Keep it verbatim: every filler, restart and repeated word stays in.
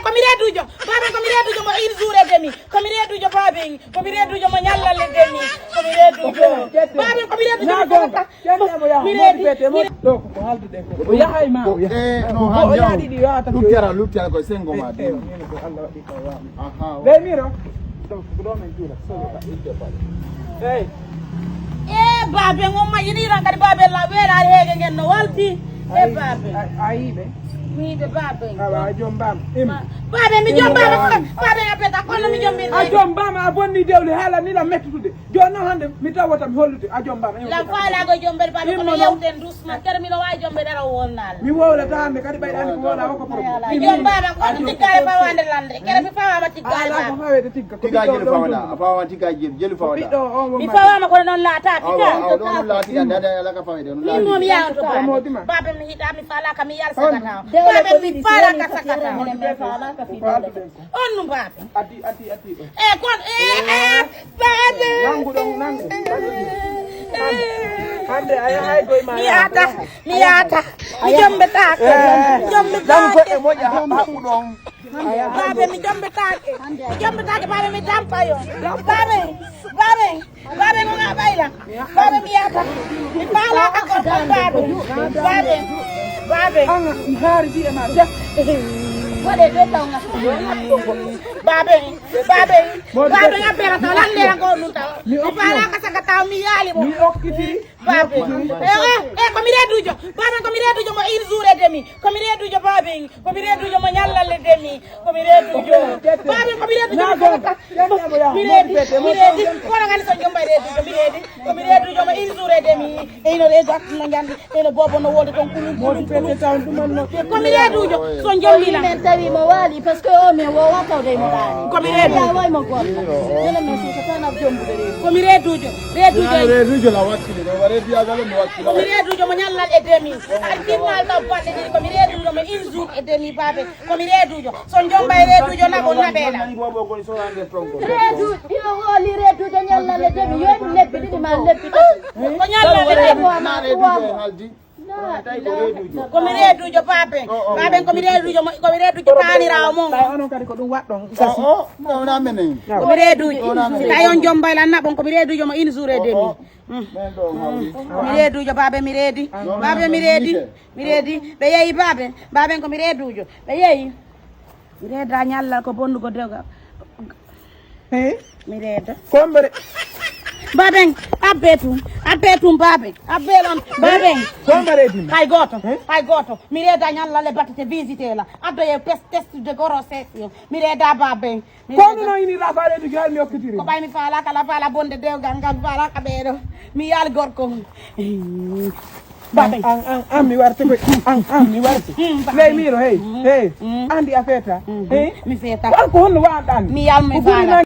Ko mi reeduujo. Baaben, ko mi reeduujo mo une jour et demi. Ko mi reeduujo, baaben. Ko mi reeduujo mo ñallal e demi. Ko mi reeduujo. Baaben, ko mi reeduujo mo ñallal. Mi reedi. Ɗo ko ko haalduɗen ko. O yahay ma o yahay. Eh, no, o yaha ɗiɗi yahata. Luttiyara, luttiyara ko sengo ma. Eh, eh, ko Allah waɗi ko yaha. Aha. Be miro. Ɗo ko ɗo men juula. So. Hey. E baaben, on majjiniran kadi baaben la weeraare heege ngen no waldi. E baaben. A yiɓe. Mi yiɓe baaben. Awa a jombama. Im. Baaben mi jombama. Baaben a beta kono mi jombirde. A jombama, a bonni dewle haala ni la mettude. Joni noon hannde mi tawata mi hollude a jombama. Lam faalago jombere baaben kono yewten doucement. Kere mi no wawi jombere ara wonnal. Mi wowlata hannde kadi ɓayɗani ko wona o ko problème. Mi jombama kono tiggare fawande lande. Kere mi fawama tiggare. Ala ko fawede tigga. Tigga jelu fawada. A fawa tigga jelu jelu fawada. Ɓiɗɗo o mi fawama kono noon laataki ka. Awa ɗo noon laataki ka dada ala ka fawede noon laataki. Min moom yawto baaben mi hiɗa mi faalaka mi yalsakata. Baaben mi faalaka sakata. On no mbaaben. Addi addi addi. E kon e e baaben. Nangu ɗon nangu. Hande a yahay koye ma. Mi yaata. Mi yaata. Mi jombetaake. Jombetaake. Nangu e moƴa haɓɓu ɗon. Baabe mi jombetaake. Mi jombetaake baabe mi dampa yo. Baabe. Baabe. Baabe mo nga bayla. Baabe mi yaata. Mi faalaaka ko baabe. Baabe. Baabe. An mi haari biye ma def. Waɗe be taw nga. Baabe. Baabe. Baabe nga bera taw lan le nga ko nun taw. Mi faalaaka saka taw mi yaali mo. Mi okkiti. Baabe. E o e ko mi reedujo. Baabe ko mi reedujo mo une jour et demi. Ko mi reedujo baabe. Ko mi reedujo mo ñallal e demi. Ko mi reedujo. Baabe ko mi reedujo. Mi reedi. Mi reedi. Kono ngani so jombay reedujo mi reedi. Ko mi reedujo mo une jour et demi. E ino reedu hakkunde njandi. Ene boobo no wonde toon kulum kulum kulum. Ko mi reedujo so jombi lan. Min tawi mo waali parce que o min wowa tawde mo ɗaani. Ko mi reedujo. Way mo gorko. Nana min so tan ab jombude reedu. Ko mi reedujo. Reedujo. Reedujo la wakkile no ware biya galo mi wakkile. Ko mi reedujo mo ñallal e demi. Ar jinnal taw bande diri ko mi reedujo mo une jour et demi baabe. Ko mi reedujo. So jomba e reedujo nabo nabeɗa. Reedu ino hooli reedujo ñallal e demi yo lebbi ɗiɗi ma lebbi tati. Ko ñallal e demi. Ko mi reedujo baabe. Baabe ko mi reedujo mo ko mi reedujo taaniraawo mon. Tawi onon kadi ko ɗum waɗɗon. O o wona menen. Ko mi reedujo. Si tawi on jombay lan naɓon ko mi reedujo mo une jour et demi. Mi reedujo baabe mi reedi. Baabe mi reedi. Mi reedi. Ɓe yeeyi baabe. Baaben ko mi reedujo. Ɓe yeeyi. Mi reeda ñallal ko bonnugo dewgal. Hey. Mi reeda. Kombere. Baben, abbe tum, abbe tum babe, abbe lan baben. Kombere din. Hay goto, hay goto. Mi reeda ñallal e batite visite la. Addo ye test test de grossesse. Mi reeda baben. Kono no ini la fare du gal mi okkitiri. Ko ɓay mi faalaka la faala bonde dewgal ngal faalaka ɓeeɗo. Mi yaal gorko. Babe. An an an mi warte koy. An an mi warte. Ley miro hey hey. Andi a feta. Hey. Mi feta. Ko an ko honno wa'an ɗan. Mi yaal mi faalaka.